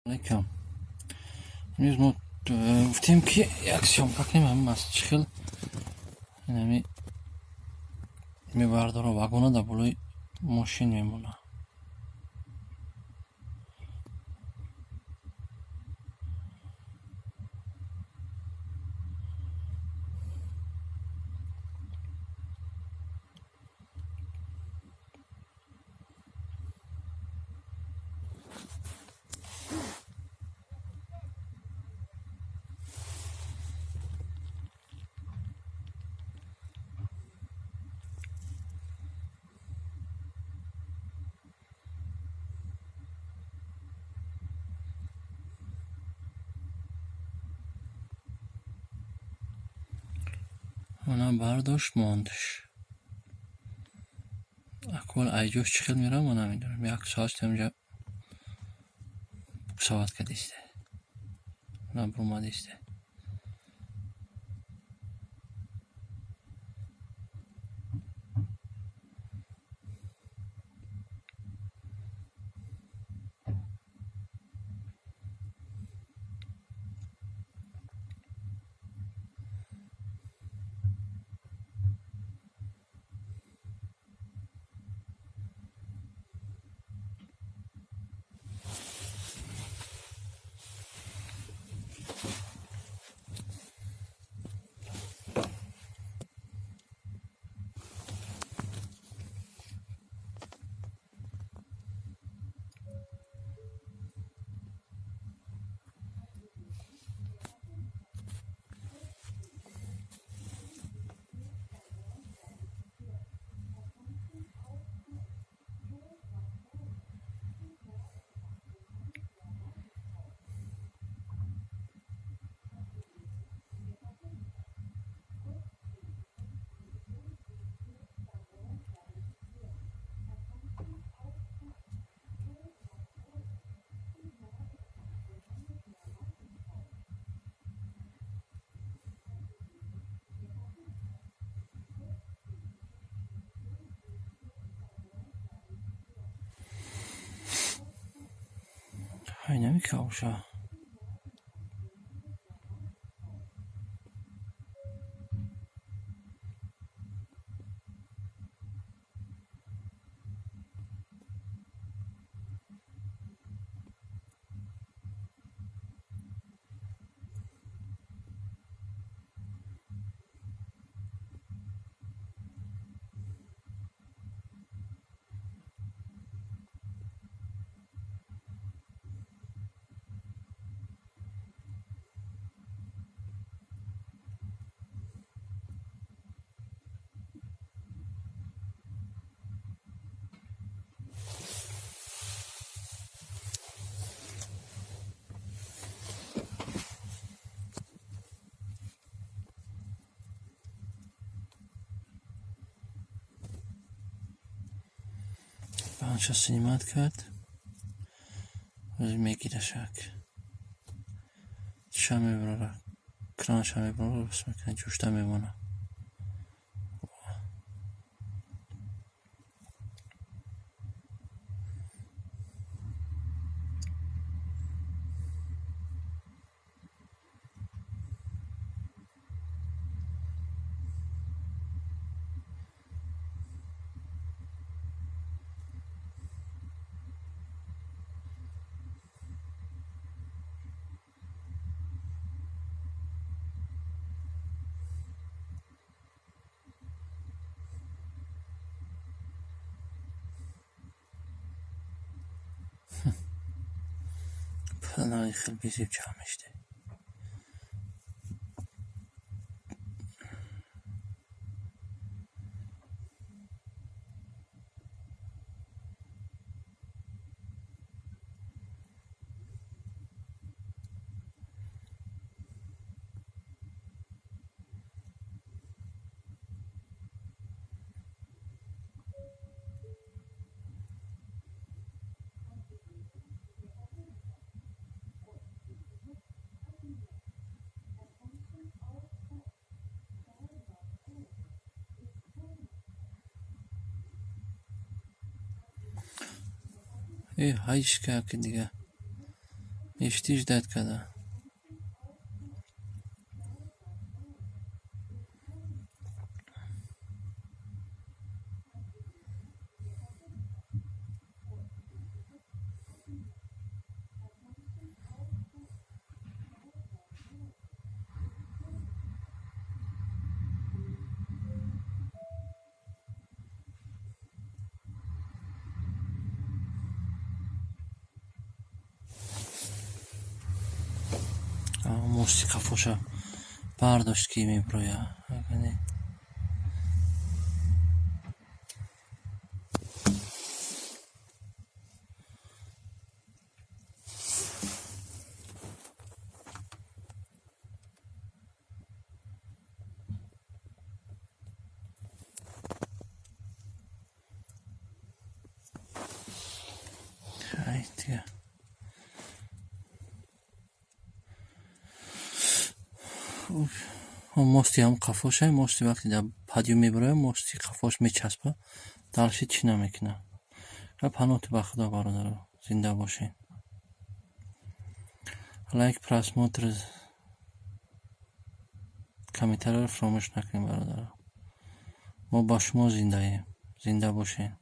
Алейкум. Имрӯз мо гуфтем, ки як съёмка кунем, ҳамин чӣ хел инами мебардора, вагона дар болои мошин мемонад. Она бардошт, мондаш. Аквал айҷош чӣ хел меравад, ма намедонам. Як соат ҳамҷа буксовать кардисте. Она бурмадисте. Инами кавша. Банша снимать кард. Мегирашак. Ша мебарора. Кранша мебарора, бас мекунад, ҷӯшта мемонад. Хел безеб ҷамъ мешуда. Э, ҳайшка ки дига. Ишти ждать када. Мости қафоша бардошт, ки меброя. Дига мости ҳам қафоша, мости вақте дар подъём мебароям, мости қафош мечаспа, дальше чӣ намекунад. Паноҳ ба Худо, бародаро, зинда бошед. Лайк, просмотр, комментарияро фаромӯш накунед, бародаро. Мо ба шумо зиндаем, зинда бошед.